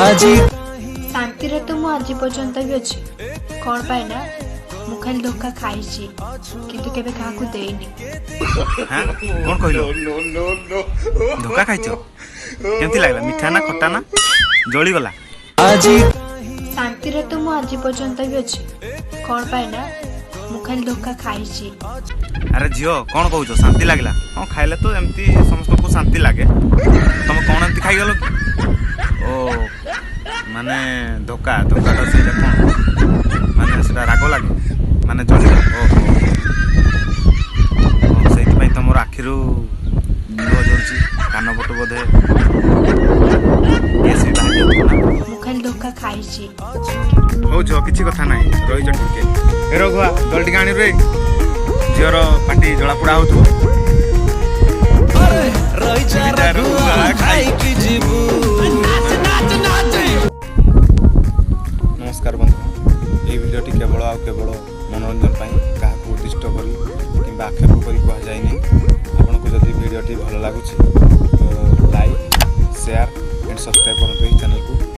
ଆଜି ଶାନ୍ତିରେ ତ ମୁଁ ଆଜି ପର୍ଯ୍ୟନ୍ତ ବି ଅଛି। କ'ଣ ପାଇଁ ନା ମୁଁ ଖାଲି ଧୋକା ଖାଇଛି, କିନ୍ତୁ କେବେ କାହାକୁ ଦେଇନି। ହଁ, କ'ଣ କହିଲ? ଧୋକା ଖାଇଛ? କେମିତି ଲାଗିଲା? ମିଠା ନା ଖଟା ନା ଜଳିଗଲା? ଆଜି ଶାନ୍ତିରେ ତ ମୁଁ ଆଜି ପର୍ଯ୍ୟନ୍ତ ବି ଅଛି। କ'ଣ ପାଇଁ ନା ମୁଁ ଖାଲି ଧୋକା ଖାଇଛି। ଆରେ ଝିଅ, କ'ଣ କହୁଛ? ଶାନ୍ତି ଲାଗିଲା? ହଁ, ଖାଇଲେ ତ ଏମିତି ସମସ୍ତଙ୍କୁ ଶାନ୍ତି ଲାଗେ। ତମେ କ'ଣ ଏମିତି ଖାଇଗଲ କି? ଓ, ମାନେ ଧୋକା, ଧୋକାଟା ସେଇଟା କ'ଣ? ମାନେ ସେଟା ରାଗ ଲାଗେ, ମାନେ ଜଳିଗଲା। ଓହୋ ଓ, ସେଇଥିପାଇଁ ତମର ଆଖିରୁ ଲୁହ ଝରୁଛି, କାନ ପଟୁ ବୋଧେ ଗ୍ୟାସ୍ ବି ବାହାରି ଯାଉଥିବ ନା? ମୁଁ ଖାଲି ଧୋକା ଖାଇଛି। ହଉ ଝିଅ, କିଛି କଥା ନାହିଁ, ରହିଛ ଟିକେ। ଏ ରଘୁଆ, ଜଳ ଟିକେ ଆଣିବୁ ରେ, ଝିଅର ପାଟି ଜଳାପୋଡ଼ା ହଉଥିବ। ରହିଯା ରଘୁଆ, ଖାଇକି ଯିବୁ। ନମସ୍କାର ବନ୍ଧୁ, ଏହି ଭିଡ଼ିଓଟି କେବଳ ଆଉ କେବଳ ମନୋରଞ୍ଜନ ପାଇଁ, କାହାକୁ ଉଦ୍ଦିଷ୍ଟ କରି କିମ୍ବା ଆକ୍ଷେପ କରି କୁହାଯାଇନି। ଆପଣଙ୍କୁ ଯଦି ଭିଡ଼ିଓଟି ଭଲ ଲାଗୁଛି ତ ଲାଇକ୍, ସେୟାର ଆଣ୍ଡ ସବସ୍କ୍ରାଇବ୍ କରନ୍ତୁ ଏହି ଚ୍ୟାନେଲକୁ।